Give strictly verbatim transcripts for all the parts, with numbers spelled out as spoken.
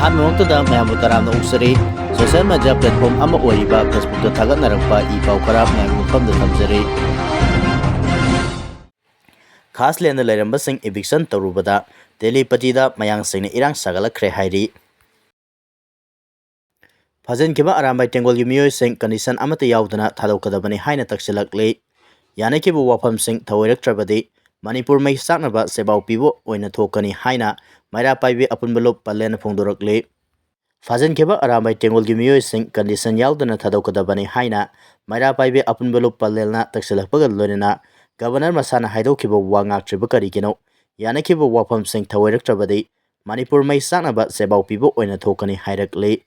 ꯑꯍꯥꯟꯕꯃꯛꯇꯗ ꯃꯌꯥꯝꯕꯨ ꯇꯔꯥꯝꯅ ꯑꯣꯛꯆꯔꯤ꯫ Social media platform ꯑꯃ ꯑꯣꯏꯔꯤꯕ Facebookꯇ ꯊꯥꯒꯠꯅꯔꯛꯄ ꯏ ꯄꯥꯎ ꯈꯔ ꯃꯌꯥꯝꯒꯤ ꯃꯐꯝꯗ ꯊꯝꯖꯔꯤ꯫ ꯈꯥꯁꯂꯦꯟꯗ ꯂꯩꯔꯝꯕꯁꯤꯡ eviction ꯇꯧꯔꯨꯕꯗ ꯇꯦꯂꯤꯄꯇꯤꯗ ꯃꯌꯥꯡꯁꯤꯡꯅ ꯏꯔꯥꯡ ꯁꯥꯒꯠꯂꯛꯈ꯭ꯔꯦ ꯍꯥꯏꯔꯤ꯫ ꯐꯥꯖꯤꯟꯈꯤꯕ ꯑꯔꯥꯝꯕꯥꯏ ꯇꯦꯡꯒꯣꯜꯒꯤ ꯃꯤꯑꯣꯏꯁꯤꯡ condition ꯑꯃꯠꯇ ꯌꯥꯎꯗꯅ ꯊꯥꯗꯣꯛꯀꯗꯕꯅꯤ ꯍꯥꯏꯅ ꯇꯛꯁꯤꯜꯂꯛꯂꯤ꯫ ꯌꯥꯅꯈꯤꯕ ꯋꯥꯐꯝꯁꯤꯡ ꯊꯧꯑꯣꯏꯔꯛꯇ꯭ꯔꯕꯗꯤ ꯃꯅꯤꯄꯨꯔ ꯃꯩ ꯆꯥꯛꯅꯕ ꯆꯦꯕꯥꯎ ꯄꯤꯕ ꯑꯣꯏꯅ ꯊꯣꯛꯀꯅꯤ ꯍꯥꯏꯅ ꯃꯩꯔꯥ ꯄꯥꯏꯕꯤ ꯑꯄꯨꯟꯕ ꯂꯨꯞ ꯄꯂꯦꯜꯅ ꯐꯣꯡꯗꯣꯔꯛꯂꯤ꯫ ꯐꯥꯖꯤꯟꯈꯤꯕ ꯑꯔꯥꯝꯕꯥꯏ ꯇꯦꯡꯒꯣꯜꯒꯤ ꯃꯤꯑꯣꯏꯁꯤꯡ condition ꯌꯥꯎꯗꯅ ꯊꯥꯗꯣꯛꯀꯗꯕꯅꯤ ꯍꯥꯏꯅ ꯃꯩꯔꯥ ꯄꯥꯏꯕꯤ ꯑꯄꯨꯟꯕ ꯂꯨꯞ ꯄꯂꯦꯜꯅ ꯇꯛꯁꯤꯜꯂꯛꯄꯒ ꯂꯣꯏꯅꯅ Governor ꯃꯁꯥꯅ ꯍꯥꯏꯗꯣꯛꯈꯤꯕ ꯋꯥ ꯉꯥꯛꯇ꯭ꯔꯤꯕ ꯀꯔꯤꯒꯤꯅꯣ? ꯌꯥꯅꯈꯤꯕ ꯋꯥꯐꯝꯁꯤꯡ ꯊꯧꯑꯣꯏꯔꯛꯇ꯭ꯔꯕꯗꯤ ꯃꯅꯤꯄꯨꯔ ꯃꯩ ꯆꯥꯛꯅꯕ ꯆꯦꯕꯥꯎ ꯄꯤꯕ ꯑꯣꯏꯅ ꯊꯣꯛꯀꯅꯤ ꯍꯥꯏꯔꯛꯂꯤ꯫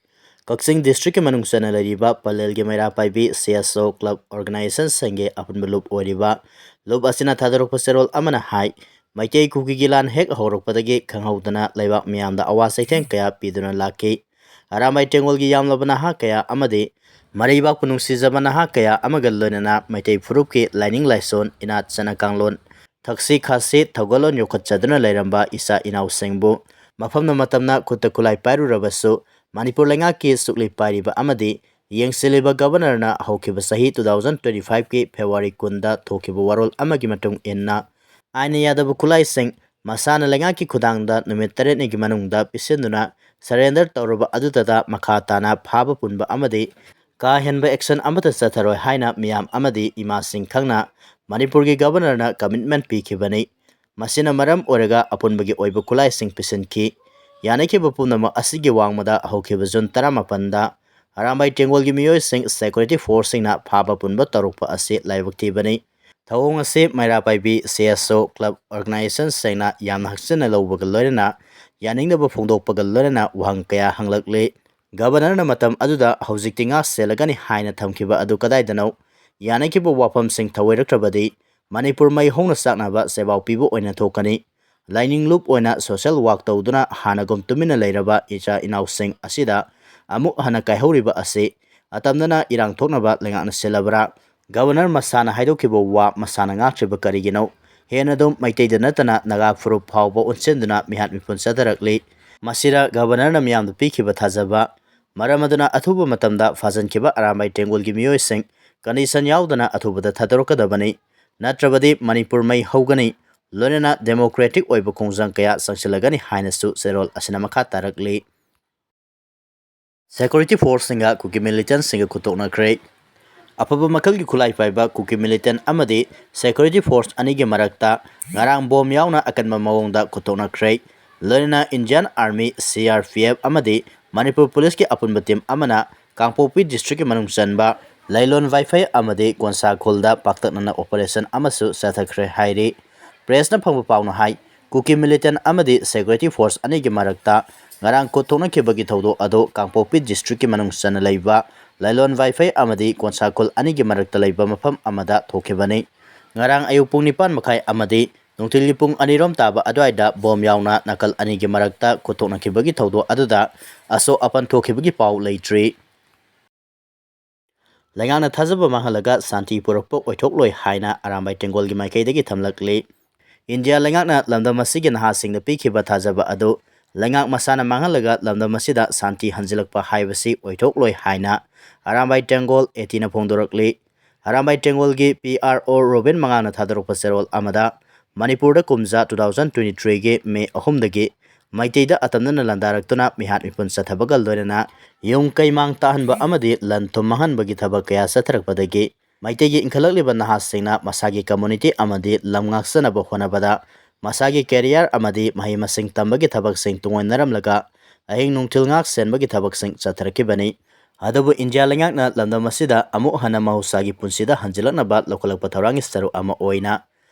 ꯀꯛꯆꯤꯡ districtꯀꯤ ꯃꯅꯨꯡ ꯆꯟꯅ ꯂꯩꯔꯤꯕ ꯄꯂꯦꯜꯒꯤ ꯃꯩꯔꯥ ꯄꯥꯏꯕꯤ C S O club organizationꯁꯤꯡꯒꯤ ꯑꯄꯨꯟꯕ ꯂꯨꯞ ꯑꯣꯏꯔꯤꯕ ꯂꯨꯞ ꯑꯁꯤꯅ ꯊꯥꯗꯣꯔꯛꯄ ꯆꯦꯔꯣꯜ ꯑꯃꯅ ꯍꯥꯏ, ꯃꯩꯇꯩ ꯀꯨꯀꯤꯒꯤ ꯂꯥꯟ ꯍꯦꯛ ꯍꯧꯔꯛꯄꯗꯒꯤ ꯈꯪꯍꯧꯗꯅ ꯂꯩꯕꯥꯛ ꯃꯤꯌꯥꯝꯗ ꯑꯋꯥ ꯆꯩꯊꯦꯡ ꯀꯌꯥ ꯄꯤꯗꯨꯅ ꯂꯥꯛꯈꯤ꯫ ꯑꯔꯥꯝꯕꯥꯏ ꯇꯦꯡꯒꯣꯜꯒꯤ ꯌꯥꯝꯂꯕ ꯅꯍꯥ ꯀꯌꯥ ꯑꯃꯗꯤ ꯃꯔꯩꯕꯥꯛꯄꯨ ꯅꯨꯡꯁꯤꯖꯕ ꯅꯍꯥ ꯀꯌꯥ ꯑꯃꯒ ꯂꯣꯏꯅꯅ ꯃꯩꯇꯩ ꯐꯨꯔꯨꯞꯀꯤ ꯂꯥꯏꯅꯤꯡ ꯂꯥꯏꯁꯣꯟ, ꯏꯅꯥꯠ ꯆꯠꯅ ꯀꯥꯡꯂꯣꯟ, ꯊꯛꯁꯤ ꯈꯥꯁꯤ ꯊꯧꯒꯜꯂꯣꯟ ꯌꯣꯛꯈꯠꯆꯗꯨꯅ ꯂꯩꯔꯝꯕ ꯏꯆꯥ ꯏꯅꯥꯎꯁꯤꯡꯕꯨ ꯃꯐꯝꯅ ꯃꯇꯝꯅ ꯈꯨꯠꯇ ꯈꯨꯠꯂꯥꯏ ꯄꯥꯏꯔꯨꯔꯕꯁꯨ ꯃꯅꯤꯄꯨꯔ ꯂꯩꯉꯥꯛꯀꯤ ꯁꯨꯛꯂꯩ ꯄꯥꯏꯔꯤꯕ ꯑꯃꯗꯤ ꯌꯦꯡꯁꯤꯜꯂꯤꯕ Governorꯅ ꯍꯧꯈꯤꯕ ꯆꯍꯤ two thousand twenty fiveꯀꯤ February ꯀꯨꯟꯗ ꯊꯣꯛꯈꯤꯕ ꯋꯥꯔꯣꯜ ꯑꯃꯒꯤ ꯃꯇꯨꯡ ꯏꯟꯅ ꯑꯥꯏꯟꯅ ꯌꯥꯗꯕ ꯈꯨꯠꯂꯥꯏꯁꯤꯡ ꯃꯁꯥꯅ ꯂꯩꯉꯥꯛꯀꯤ ꯈꯨꯠꯊꯥꯡꯗ ꯅꯨꯃꯤꯠ ꯇꯔꯦꯠꯅꯤꯒꯤ ꯃꯅꯨꯡꯗ ꯄꯤꯁꯤꯟꯗꯨꯅ surrender ꯇꯧꯔꯕ ꯑꯗꯨꯗꯇ ꯃꯈꯥ ꯇꯥꯅ ꯐꯥꯕ ꯄꯨꯟꯕ ꯑꯃꯗꯤ ꯀꯥ ꯍꯦꯟꯕ action ꯑꯃꯠꯇ ꯆꯠꯊꯔꯣꯏ ꯍꯥꯏꯅ ꯃꯤꯌꯥꯝ ꯑꯃꯗꯤ ꯏꯃꯥꯁꯤꯡ ꯈꯪꯅ ꯃꯅꯤꯄꯨꯔꯒꯤ Governorꯅ commitment ꯄꯤꯈꯤꯕꯅꯤ꯫ ꯃꯁꯤꯅ ꯃꯔꯝ ꯑꯣꯏꯔꯒ ꯑꯄꯨꯟꯕꯒꯤ ꯑꯣꯏꯕ ꯈꯨꯠꯂꯥꯏꯁꯤꯡ ꯄꯤꯁꯤꯟꯈꯤ꯫ ꯌꯥꯅꯈꯤꯕ ꯄꯨꯝꯅꯃꯛ ꯑꯁꯤꯒꯤ ꯋꯥꯡꯃꯗ ꯍꯧꯈꯤꯕ June ꯇꯔꯥꯃꯥꯄꯟꯗ ꯑꯔꯥꯝꯕꯥꯏ ꯇꯦꯡꯒꯣꯜꯒꯤ ꯃꯤꯑꯣꯏꯁꯤꯡ security forceꯁꯤꯡꯅ ꯐꯥꯕ ꯄꯨꯟꯕ ꯇꯧꯔꯛꯄ ꯑꯁꯤ ꯂꯥꯏꯕꯛ ꯊꯤꯕꯅꯤ꯫ ꯊꯧꯑꯣꯡ ꯑꯁꯤ ꯃꯩꯔꯥ ꯄꯥꯏꯕꯤ C S O club organizationꯁꯤꯡꯅ ꯌꯥꯝꯅ ꯍꯛꯆꯤꯟꯅ ꯂꯧꯕꯒ ꯂꯣꯏꯅꯅ ꯌꯥꯅꯤꯡꯗꯕ ꯐꯣꯡꯗꯣꯛꯄꯒ ꯂꯣꯏꯅꯅ ꯋꯥꯍꯪ ꯀꯌꯥ ꯍꯪꯂꯛꯂꯤ꯫ Governorꯅ ꯃꯇꯝ ꯑꯗꯨꯗ ꯍꯧꯖꯤꯛꯇꯤ ꯉꯥꯛ ꯁꯦꯜꯂꯒꯅꯤ ꯍꯥꯏꯅ ꯊꯝꯈꯤꯕ ꯑꯗꯨ ꯀꯗꯥꯏꯗꯅꯣ? ꯌꯥꯅꯈꯤꯕ ꯋꯥꯐꯝꯁꯤꯡ ꯊꯧꯑꯣꯏꯔꯛꯇ꯭ꯔꯕꯗꯤ ꯃꯅꯤꯄꯨꯔ ꯃꯩ ꯍꯧꯅ ꯆꯥꯛꯅꯕ ꯆꯦꯕꯥꯎ ꯄꯤꯕ ꯑꯣꯏꯅ ꯊꯣꯛꯀꯅꯤ꯫ ꯂꯥꯏꯅꯤꯡ ꯂꯨꯞ ꯑꯣꯏꯅ social work ꯇꯧꯗꯨꯅ ꯍꯥꯟꯅꯒꯨꯝ ꯇꯨꯃꯤꯟꯅ ꯂꯩꯔꯕ ꯏꯆꯥ ꯏꯅꯥꯎꯁꯤꯡ ꯑꯁꯤꯗ ꯑꯃꯨꯛ ꯍꯟꯅ ꯀꯥꯏꯍꯧꯔꯤꯕ ꯑꯁꯤ ꯑꯇꯝꯅꯅ ꯏꯔꯥꯡ ꯊꯣꯛꯅꯕ ꯂꯩꯉꯥꯛꯅ ꯁꯤꯜꯂꯕ꯭ꯔꯥ? Governor ꯃꯁꯥꯅ ꯍꯥꯏꯗꯣꯛꯈꯤꯕ ꯋꯥ ꯃꯁꯥꯅ ꯉꯥꯛꯇ꯭ꯔꯤꯕ ꯀꯔꯤꯒꯤꯅꯣ? ꯍꯦꯟꯅ ꯑꯗꯨꯝ ꯃꯩꯇꯩꯗ ꯅꯠꯇꯅ ꯅꯥꯒꯥ ꯐꯨꯔꯨꯞ ꯐꯥꯎꯕ ꯑꯣꯟꯁꯤꯟꯗꯨꯅ ꯃꯤꯍꯥꯠ ꯃꯤꯄꯨꯟ ꯆꯠꯊꯔꯛꯂꯤ꯫ ꯃꯁꯤꯗ Governorꯅ ꯃꯤꯌꯥꯝꯗ ꯄꯤꯈꯤꯕ ꯊꯥꯖꯕ, ꯃꯔꯝ ꯑꯗꯨꯅ ꯑꯊꯨꯕ ꯃꯇꯝꯗ ꯐꯥꯖꯤꯟꯈꯤꯕ ꯑꯔꯥꯝꯕꯥꯏ ꯇꯦꯡꯒꯣꯜꯒꯤ ꯃꯤꯑꯣꯏꯁꯤꯡ condition ꯌꯥꯎꯗꯅ ꯑꯊꯨꯕꯗ ꯊꯥꯗꯣꯔꯛꯀꯗꯕꯅꯤ, ꯅꯠꯇ꯭ꯔꯕꯗꯤ ꯃꯅꯤꯄꯨꯔ ꯃꯩ ꯍꯧꯒꯅꯤ, ꯂꯣꯏꯅꯅ democratic ꯑꯣꯏꯕ ꯈꯣꯡꯖꯪ ꯀꯌꯥ ꯆꯪꯁꯤꯜꯂꯒꯅꯤ ꯍꯥꯏꯅꯁꯨ ꯆꯦꯔꯣꯜ ꯑꯁꯤꯅ ꯃꯈꯥ ꯇꯥꯔꯛꯂꯤ꯫ Security forceꯁꯤꯡꯒ ꯀꯨꯀꯤ militantꯁꯤꯡꯒ ꯈꯨꯠꯇꯣꯛꯅꯈ꯭ꯔꯦ꯫ ꯑꯐꯕ ꯃꯈꯜꯒꯤ ꯈꯨꯠꯂꯥꯏ ꯄꯥꯏꯕ ꯀꯨꯀꯤ militant ꯑꯃꯗꯤ security force ꯑꯅꯤꯒꯤ ꯃꯔꯛꯇ ꯉꯔꯥꯡ bomb ꯌꯥꯎꯅ ꯑꯀꯟꯕ ꯃꯑꯣꯡꯗ ꯈꯨꯠꯇꯣꯛꯅꯈ꯭ꯔꯦ꯫ ꯂꯣꯏꯅꯅ Indian Army, C R P F ꯑꯃꯗꯤ ꯃꯅꯤꯄꯨꯔ Policeꯀꯤ ꯑꯄꯨꯟꯕ team ꯑꯃꯅ ꯀꯥꯡꯄꯣꯛꯄꯤ districtꯀꯤ ꯃꯅꯨꯡ ꯆꯟꯕ ꯂꯩꯂꯣꯟ ꯋꯥꯏꯐꯩ ꯑꯃꯗꯤ ꯀꯣꯟꯁꯥꯈꯣꯜꯗ ꯄꯥꯛꯇꯛꯅꯅ operation ꯑꯃꯁꯨ ꯆꯠꯊꯈ꯭ꯔꯦ ꯍꯥꯏꯔꯤ꯫ Pressꯅ ꯐꯪꯕ ꯄꯥꯎꯅ ꯍꯥꯏ, ꯀꯨꯀꯤ militant ꯑꯃꯗꯤ security force ꯑꯅꯤꯒꯤ ꯃꯔꯛꯇ ꯉꯔꯥꯡ ꯈꯨꯠ ꯊꯣꯛꯅꯈꯤꯕꯒꯤ ꯊꯧꯗꯣꯛ ꯑꯗꯨ ꯀꯥꯡꯄꯣꯛꯄꯤ districtꯀꯤ ꯃꯅꯨꯡ ꯆꯟꯅ ꯂꯩꯕ ꯂꯩꯂꯣꯟ ꯋꯥꯏꯐꯩ ꯑꯃꯗꯤ ꯀꯣꯟꯁꯥꯈꯣꯜ ꯑꯅꯤꯒꯤ ꯃꯔꯛꯇ ꯂꯩꯕ ꯃꯐꯝ ꯑꯃꯗ ꯊꯣꯛꯈꯤꯕꯅꯤ꯫ ꯉꯔꯥꯡ ꯑꯌꯨꯛ ꯄꯨꯡ ꯅꯤꯄꯥꯟ ꯃꯈꯥꯏ ꯑꯃꯗꯤ ꯅꯨꯡꯊꯤꯜꯒꯤ ꯄꯨꯡ ꯑꯅꯤꯔꯣꯝ ꯇꯥꯕ ꯑꯗꯨꯋꯥꯏꯗ bomb ꯌꯥꯎꯅ ꯅꯥꯀꯜ ꯑꯅꯤꯒꯤ ꯃꯔꯛꯇ ꯈꯨꯠ ꯊꯣꯛꯅꯈꯤꯕꯒꯤ ꯊꯧꯗꯣꯛ ꯑꯗꯨꯗ ꯑꯁꯣꯛ ꯑꯄꯟ ꯊꯣꯛꯈꯤꯕꯒꯤ ꯄꯥꯎ ꯂꯩꯇ꯭ꯔꯤ꯫ ꯂꯩꯉꯥꯛꯅ ꯊꯥꯖꯕ ꯃꯥꯡꯍꯜꯂꯒ ꯁꯥꯟꯇꯤ ꯄꯨꯔꯛꯄ ꯑꯣꯏꯊꯣꯛꯂꯣꯏ ꯍꯥꯏꯅ ꯑꯔꯥꯝꯕꯥꯏ ꯇꯦꯡꯒꯣꯜꯒꯤ ꯃꯥꯏꯀꯩꯗꯒꯤ ꯊꯝꯂꯛꯂꯤ꯫ ꯏꯟꯗꯤꯌꯥ ꯂꯩꯉꯥꯛꯅ ꯂꯝꯗꯝ ꯑꯁꯤꯒꯤ ꯅꯍꯥꯁꯤꯡꯗ ꯄꯤꯈꯤꯕ ꯊꯥꯖꯕ ꯑꯗꯨ ꯂꯩꯉꯥꯛ ꯃꯁꯥꯅ ꯃꯥꯡꯍꯜꯂꯒ ꯂꯝꯗꯝ ꯑꯁꯤꯗ ꯁꯥꯟꯇꯤ ꯍꯟꯖꯤꯜꯂꯛꯄ ꯍꯥꯏꯕꯁꯤ ꯑꯣꯏꯊꯣꯛꯂꯣꯏ ꯍꯥꯏꯅ ꯑꯔꯥꯝꯕꯥꯏ ꯇꯦꯡꯒꯣꯜ eightyꯅ ꯐꯣꯡꯗꯣꯔꯛꯂꯤ꯫ ꯑꯔꯥꯝꯕꯥꯏ ꯇꯦꯡꯒꯣꯜꯒꯤ P R O ꯔꯣꯕꯤꯟ ꯃꯉꯥꯡꯅ ꯊꯥꯗꯣꯔꯛꯄ ꯆꯦꯔꯣꯜ ꯑꯃꯗ, ꯃꯅꯤꯄꯨꯔꯗ ꯀꯨꯝꯖꯥ two thousand twenty threeꯒꯤ May ꯑꯍꯨꯝꯗꯒꯤ ꯃꯩꯇꯩꯗ ꯑꯇꯝꯅꯅ ꯂꯥꯟꯗꯥꯔꯛꯇꯨꯅ ꯃꯤꯍꯥꯠ ꯃꯤꯄꯨꯟ ꯆꯠꯊꯕꯒ ꯂꯣꯏꯅꯅ ꯌꯨꯝ ꯀꯩ ꯃꯥꯡ ꯇꯥꯍꯟꯕ ꯑꯃꯗꯤ ꯂꯟ ꯊꯨꯝ ꯃꯥꯡꯍꯟꯕꯒꯤ ꯊꯕꯛ ꯀꯌꯥ ꯆꯠꯊꯔꯛꯄꯗꯒꯤ ꯃꯩꯇꯩꯒꯤ ꯏꯟꯈꯠꯂꯛꯂꯤꯕ ꯅꯍꯥꯁꯤꯡꯅ ꯃꯁꯥꯒꯤ community ꯑꯃꯗꯤ ꯂꯝ ꯉꯥꯛꯆꯅꯕ ꯍꯣꯠꯅꯕꯗ ꯃꯁꯥꯒꯤ career ꯑꯃꯗꯤ ꯃꯍꯩ ꯃꯁꯤꯡ ꯇꯝꯕꯒꯤ ꯊꯕꯛꯁꯤꯡ ꯇꯨꯡꯑꯣꯏꯅꯔꯝꯂꯒ ꯑꯍꯤꯡ ꯅꯨꯡꯊꯤꯜ ꯉꯥꯛ ꯁꯦꯟꯕꯒꯤ ꯊꯕꯛꯁꯤꯡ ꯆꯠꯊꯔꯛꯈꯤꯕꯅꯤ꯫ ꯑꯗꯨꯕꯨ ꯏꯟꯗꯤꯌꯥ ꯂꯩꯉꯥꯛꯅ ꯂꯝꯗꯝ ꯑꯁꯤꯗ ꯑꯃꯨꯛ ꯍꯟꯅ ꯃꯍꯧꯁꯥꯒꯤ ꯄꯨꯟꯁꯤꯗ ꯍꯟꯖꯤꯜꯂꯛꯅꯕ ꯂꯧꯈꯠꯂꯛꯄ ꯊꯧꯔꯥꯡꯒꯤ ꯁꯔꯨꯛ ꯑꯃ ꯑꯣꯏꯅ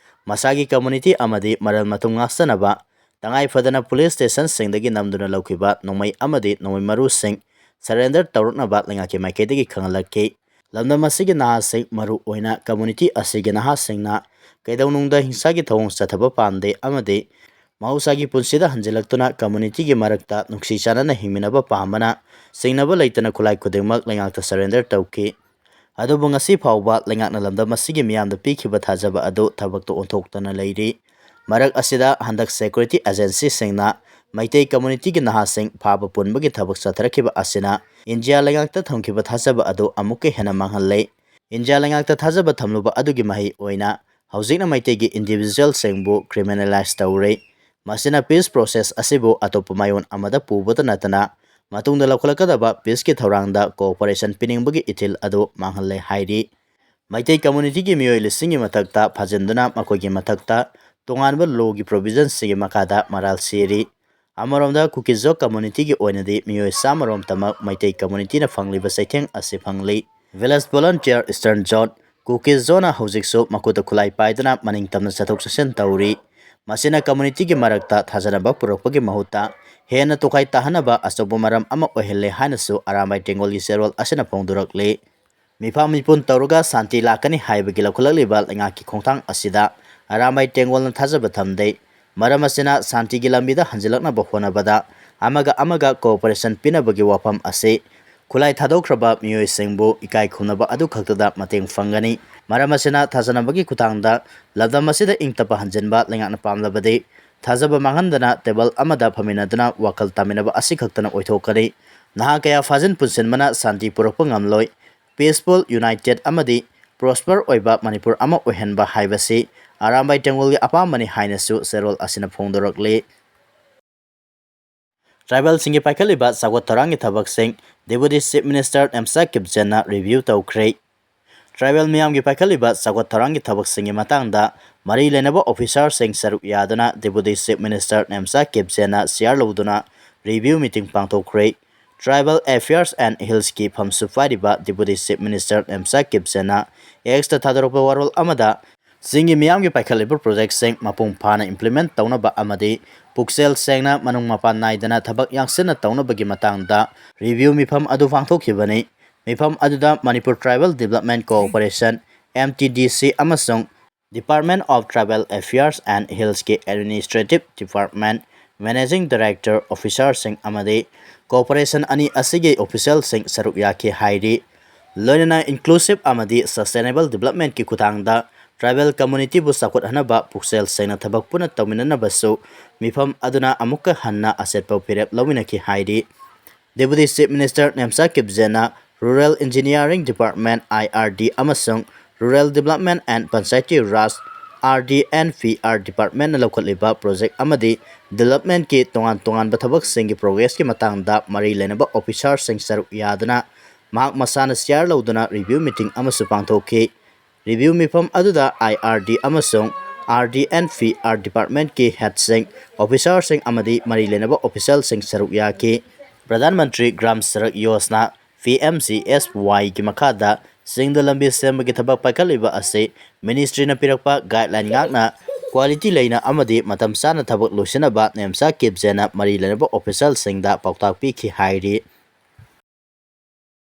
ꯃꯁꯥꯒꯤ community ꯑꯃꯗꯤ ꯃꯔꯜ ꯃꯊꯨꯝ ꯉꯥꯛꯆꯅꯕ ꯇꯉꯥꯏ ꯐꯗꯅ police stationꯁꯤꯡꯗꯒꯤ ꯅꯝꯗꯨꯅ ꯂꯧꯈꯤꯕ ꯅꯣꯡꯃꯩ ꯑꯃꯗꯤ ꯅꯣꯡꯃꯩ ꯃꯔꯨꯁꯤꯡ surrender ꯇꯧꯔꯛꯅꯕ ꯂꯩꯉꯥꯛꯀꯤ ꯃꯥꯏꯀꯩꯗꯒꯤ ꯈꯪꯍꯜꯂꯛꯈꯤ꯫ ꯂꯝꯗꯝ ꯑꯁꯤꯒꯤ ꯅꯍꯥꯁꯤꯡ, ꯃꯔꯨ ꯑꯣꯏꯅ community ꯑꯁꯤꯒꯤ ꯅꯍꯥꯁꯤꯡꯅ ꯀꯩꯗꯧꯅꯨꯡꯗ ꯍꯤꯡꯁꯥꯒꯤ ꯊꯧꯑꯣꯡ ꯆꯠꯊꯕ ꯄꯥꯝꯗꯦ ꯑꯃꯗꯤ ꯃꯍꯧꯁꯥꯒꯤ ꯄꯨꯟꯁꯤꯗ ꯍꯟꯖꯤꯜꯂꯛꯇꯨꯅ communityꯒꯤ ꯃꯔꯛꯇ ꯅꯨꯡꯁꯤ ꯆꯥꯟꯅꯅ ꯍꯤꯡꯃꯤꯟꯅꯕ ꯄꯥꯝꯕꯅ ꯆꯤꯡꯅꯕ ꯂꯩꯇꯅ ꯈꯨꯠꯂꯥꯏ ꯈꯨꯗꯤꯡꯃꯛ ꯂꯩꯉꯥꯛꯇ surrender ꯇꯧꯈꯤ꯫ ꯑꯗꯨꯕꯨ ꯉꯁꯤ ꯐꯥꯎꯕ ꯂꯩꯉꯥꯛꯅ ꯂꯝꯗꯝ ꯑꯁꯤꯒꯤ ꯃꯤꯌꯥꯝꯗ ꯄꯤꯈꯤꯕ ꯊꯥꯖꯕ ꯑꯗꯨ ꯊꯕꯛꯇ ꯑꯣꯟꯊꯣꯛꯇꯅ ꯂꯩꯔꯤ꯫ ꯃꯔꯛ ꯑꯁꯤꯗ ꯍꯟꯗꯛ security agencyꯁꯤꯡꯅ ꯃꯩꯇꯩ community ꯒꯤ ꯅꯍꯥꯁꯤꯡ ꯐꯥꯕ ꯄꯨꯟꯕꯒꯤ ꯊꯕꯛ ꯆꯠꯊꯔꯛꯈꯤꯕ ꯑꯁꯤꯅ ꯏꯟꯗꯤꯌꯥ ꯂꯩꯉꯥꯛꯇ ꯊꯝꯈꯤꯕ ꯊꯥꯖꯕ ꯑꯗꯨ ꯑꯃꯨꯛꯀ ꯍꯦꯟꯅ ꯃꯥꯡꯍꯜꯂꯦ꯫ ꯏꯟꯗꯤꯌꯥ ꯂꯩꯉꯥꯛꯇ ꯊꯥꯖꯕ ꯊꯝꯂꯨꯕ ꯑꯗꯨꯒꯤ ꯃꯍꯩ ꯑꯣꯏꯅ ꯍꯧꯖꯤꯛꯅ ꯃꯩꯇꯩꯒꯤ individual ꯁꯤꯡꯕꯨ criminalize ꯇꯧꯔꯦ꯫ ꯃꯁꯤꯅ peace process ꯑꯁꯤꯕꯨ ꯑꯇꯣꯞꯄ ꯃꯥꯏꯑꯣꯟ ꯑꯃꯗ ꯄꯨꯕꯇ ꯅꯠꯇꯅ ꯃꯇꯨꯡꯗ ꯂꯧꯈꯠꯂꯛꯀꯗꯕ peace ꯀꯤ ꯊꯧꯔꯥꯡꯗ cooperation ꯄꯤꯅꯤꯡꯕꯒꯤ ꯏꯊꯤꯜ ꯑꯗꯨ ꯃꯥꯡꯍꯜꯂꯦ ꯍꯥꯏꯔꯤ꯫ ꯃꯩꯇꯩ community ꯒꯤ ꯃꯤꯑꯣꯏ ꯂꯤꯁꯤꯡꯒꯤ ꯃꯊꯛꯇ ꯐꯥꯖꯤꯟꯗꯨꯅ ꯃꯈꯣꯏꯒꯤ ꯃꯊꯛꯇ ꯇꯣꯉꯥꯟꯕ law ꯒꯤ provision ꯁꯤꯡꯒꯤ ꯃꯈꯥꯗ ꯃꯔꯥꯜ ꯁꯤꯔꯤ꯫ ꯑꯃꯔꯣꯝꯗ ꯀꯨꯀꯤꯖꯣ community ꯒꯤ ꯑꯣꯏꯅꯗꯤ ꯃꯤꯑꯣꯏ ꯆꯥꯝꯃꯔꯣꯝꯇꯃꯛ ꯃꯩꯇꯩ community ꯅ ꯐꯪꯂꯤꯕ ꯆꯩꯊꯦꯡ ꯑꯁꯤ ꯐꯪꯂꯤ꯫ Village volunteer Eastern Zone, ꯀꯨꯀꯤꯖꯣꯅ ꯍꯧꯖꯤꯛꯁꯨ ꯃꯈꯨꯠꯇ ꯈꯨꯠꯂꯥꯏ ꯄꯥꯏꯗꯨꯅ ꯃꯅꯤꯡ ꯇꯝꯅ ꯆꯠꯊꯣꯛ ꯆꯠꯁꯤꯟ ꯇꯧꯔꯤ꯫ ꯃꯁꯤꯅ community ꯒꯤ ꯃꯔꯛꯇ ꯊꯥꯖꯅꯕ ꯄꯨꯔꯛꯄꯒꯤ ꯃꯍꯨꯠꯇ ꯍꯦꯟꯅ ꯇꯣꯈꯥꯏ ꯇꯥꯍꯟꯅꯕ ꯑꯆꯧꯕ ꯃꯔꯝ ꯑꯃ ꯑꯣꯏꯍꯜꯂꯦ ꯍꯥꯏꯅꯁꯨ ꯑꯔꯥꯝꯕꯥꯏ ꯇꯦꯡꯒꯣꯜꯒꯤ ꯆꯦꯔꯣꯜ ꯑꯁꯤꯅ ꯐꯣꯡꯗꯣꯔꯛꯂꯤ꯫ ꯃꯤꯐꯝ ꯃꯤꯄꯨꯟ ꯇꯧꯔꯒ ꯁꯥꯟꯇꯤ ꯂꯥꯛꯀꯅꯤ ꯍꯥꯏꯕꯒꯤ ꯂꯧꯈꯠꯂꯛꯂꯤꯕ ꯂꯩꯉꯥꯛꯀꯤ ꯈꯣꯡꯊꯥꯡ ꯑꯁꯤꯗ ꯑꯔꯥꯝꯕꯥꯏ ꯇꯦꯡꯒꯣꯜꯅ ꯊꯥꯖꯕ ꯊꯝꯗꯦ꯫ ꯃꯔꯝ ꯑꯁꯤꯅ ꯁꯥꯟꯇꯤꯒꯤ ꯂꯝꯕꯤꯗ ꯍꯟꯖꯤꯜꯂꯛꯅꯕ ꯍꯣꯠꯅꯕꯗ ꯑꯃꯒ ꯑꯃꯒ cooperation ꯄꯤꯅꯕꯒꯤ ꯋꯥꯐꯝ ꯑꯁꯤ ꯈꯨꯠꯂꯥꯏ ꯊꯥꯗꯣꯛꯈ꯭ꯔꯕ ꯃꯤꯑꯣꯏꯁꯤꯡꯕꯨ ꯏꯀꯥꯏ ꯈꯨꯝꯅꯕ ꯑꯗꯨ ꯈꯛꯇꯗ ꯃꯇꯦꯡ ꯐꯪꯒꯅꯤ꯫ ꯃꯔꯝ ꯑꯁꯤꯅ ꯊꯥꯖꯅꯕꯒꯤ ꯈꯨꯠꯊꯥꯡꯗ ꯂꯝꯗꯝ ꯑꯁꯤꯗ ꯏꯪ ꯇꯞꯄ ꯍꯟꯖꯤꯟꯕ ꯂꯩꯉꯥꯛꯅ ꯄꯥꯝꯂꯕꯗꯤ ꯊꯥꯖꯕ ꯃꯥꯡꯍꯟꯗꯅ table ꯑꯃꯗ ꯐꯝꯃꯤꯟꯅꯗꯨꯅ ꯋꯥꯈꯜ ꯇꯥꯃꯤꯟꯅꯕ ꯑꯁꯤ ꯈꯛꯇꯅ ꯑꯣꯏꯊꯣꯛꯀꯅꯤ꯫ ꯅꯍꯥ ꯀꯌꯥ ꯐꯥꯖꯤꯟ ꯄꯨꯟꯁꯤꯟꯕꯅ ꯁꯥꯟꯇꯤ ꯄꯨꯔꯛꯄ ꯉꯝꯂꯣꯏ꯫ Peaceful, united ꯑꯃꯗꯤ prosper ꯑꯣꯏꯕ ꯃꯅꯤꯄꯨꯔ ꯑꯃ ꯑꯣꯏꯍꯟꯕ ꯍꯥꯏꯕꯁꯤ ꯑꯔꯥꯝꯕꯥꯏ ꯇꯦꯡꯒꯣꯜꯒꯤ ꯑꯄꯥꯝꯕꯅꯤ ꯍꯥꯏꯅꯁꯨ ꯆꯦꯔꯣꯜ ꯑꯁꯤꯅ ꯐꯣꯡꯗꯣꯔꯛꯂꯤ꯫ Tribal ꯁꯤꯡꯒꯤ ꯄꯥꯏꯈꯠꯂꯤꯕ ꯆꯥꯎꯈꯠ ꯊꯧꯔꯥꯡꯒꯤ ꯊꯕꯛꯁꯤꯡ Deputy Chief Minister Nemcha ꯀꯤꯞꯖꯦꯟꯅ review ꯇꯧꯈ꯭ꯔꯦ꯫ Tribal ꯃꯤꯌꯥꯝꯒꯤ ꯄꯥꯏꯈꯠꯂꯤꯕ ꯆꯥꯎꯈꯠ ꯊꯧꯔꯥꯡꯒꯤ ꯊꯕꯛꯁꯤꯡꯒꯤ ꯃꯇꯥꯡꯗ ꯃꯔꯤ ꯂꯩꯅꯕ officer ꯁꯤꯡ ꯁꯔꯨꯛ ꯌꯥꯗꯨꯅ Deputy Chief Minister Nemcha ꯀꯤꯞꯖꯦꯟꯅ chair ꯂꯧꯗꯨꯅ review meeting ꯄꯥꯡꯊꯣꯛꯈ꯭ꯔꯦ꯫ Tribal Affairs and Hills ꯀꯤ ꯐꯝꯁꯨ ꯄꯥꯏꯔꯤꯕ Deputy Chief Minister Nemcha ꯀꯤꯞꯖꯦꯟꯅ X ꯇ ꯊꯥꯗꯣꯔꯛꯄ ꯋꯥꯔꯣꯜ ꯑꯃꯗ ꯆꯤꯡꯒꯤ ꯃꯤꯌꯥꯝꯒꯤ ꯄꯥꯏꯈꯠꯂꯤꯕ project ꯁꯤꯡ ꯃꯄꯨꯡ ꯐꯥꯅ implement ꯇꯧꯅꯕ ꯑꯃꯗꯤ ꯄꯨꯛꯆꯦꯜ ꯁꯦꯡꯅ ꯃꯅꯨꯡ ꯃꯄꯥꯟ ꯅꯥꯏꯗꯅ ꯊꯕꯛ ꯌꯥꯡꯁꯤꯟꯅ ꯇꯧꯅꯕꯒꯤ ꯃꯇꯥꯡꯗ review ꯃꯤꯐꯝ ꯑꯗꯨ ꯄꯥꯡꯊꯣꯛꯈꯤꯕꯅꯤ꯫ ꯃꯤꯐꯝ ꯑꯗꯨꯗ Manipur Tribal Development Corporation, M T D C, ꯑꯃꯁꯨꯡ Department of Tribal Affairs and Hills ꯀꯤ Administrative Department Managing Director, officer ꯁꯤꯡ ꯑꯃꯗꯤ corporation ꯑꯅꯤ ꯑꯁꯤꯒꯤ official ꯁꯤꯡ ꯁꯔꯨꯛ ꯌꯥꯈꯤ ꯍꯥꯏꯔꯤ꯫ ꯂꯣꯏꯅꯅ inclusive ꯑꯃꯗꯤ sustainable development ꯀꯤ ꯈꯨꯠꯊꯥꯡꯗ tribal communityꯕꯨ ꯆꯥꯎꯈꯠꯍꯟꯅꯕ ꯄꯨꯛꯆꯦꯜ ꯁꯦꯡꯅ ꯊꯕꯛ ꯄꯨꯟꯅ ꯇꯧꯃꯤꯟꯅꯅꯕꯁꯨ ꯃꯤꯐꯝ ꯑꯗꯨꯅ ꯑꯃꯨꯛꯀ ꯍꯟꯅ ꯑꯆꯦꯠꯄ ꯐꯤꯔꯦꯞ ꯂꯧꯃꯤꯟꯅꯈꯤ ꯍꯥꯏꯔꯤ꯫ Deputy Chief Minister Nemcha ꯀꯤꯞꯖꯦꯟꯅ Rural Engineering Department, I R D, ꯑꯃꯁꯨꯡ Rural Development and Panchayati Raj, R D and P R Departmentꯅ ꯂꯧꯈꯠꯂꯤꯕ project ꯑꯃꯗꯤ developmentꯀꯤ ꯇꯣꯉꯥꯟ ꯇꯣꯉꯥꯟꯕ ꯊꯕꯛꯁꯤꯡꯒꯤ progressꯀꯤ ꯃꯇꯥꯡꯗ ꯃꯔꯤ ꯂꯩꯅꯕ officerꯁꯤꯡ ꯁꯔꯨꯛ ꯌꯥꯗꯨꯅ ꯃꯍꯥꯛ ꯃꯁꯥꯅ chair ꯂꯧꯗꯨꯅ review meeting ꯑꯃꯁꯨ ꯄꯥꯡꯊꯣꯛꯈꯤ꯫ Review ꯃꯤꯐꯝ ꯑꯗꯨꯗ I R D ꯑꯃꯁꯨꯡ R D and P R Departmentꯀꯤ headꯁꯤꯡ, officerꯁꯤꯡ ꯑꯃꯗꯤ ꯃꯔꯤ ꯂꯩꯅꯕ officialꯁꯤꯡ ꯁꯔꯨꯛ ꯌꯥꯈꯤ꯫ Pradhan Mantri Gram Sadak Yojana, P M G S Yꯒꯤ ꯃꯈꯥꯗ ꯆꯤꯡꯗ ꯂꯝꯕꯤ ꯁꯦꯝꯕꯒꯤ ꯊꯕꯛ ꯄꯥꯏꯈꯠꯂꯤꯕ ꯑꯁꯤ ministryꯅ ꯄꯤꯔꯛꯄ guideline ꯉꯥꯛꯅ quality ꯂꯩꯅ ꯑꯃꯗꯤ ꯃꯇꯝ ꯆꯥꯅ ꯊꯕꯛ ꯂꯣꯏꯁꯤꯟꯅꯕ ꯅꯦꯝꯆꯥ ꯀꯤꯞꯖꯦꯟꯅ ꯃꯔꯤ ꯂꯩꯅꯕ officialꯁꯤꯡꯗ ꯄꯥꯎꯇꯥꯛ ꯄꯤꯈꯤ ꯍꯥꯏꯔꯤ꯫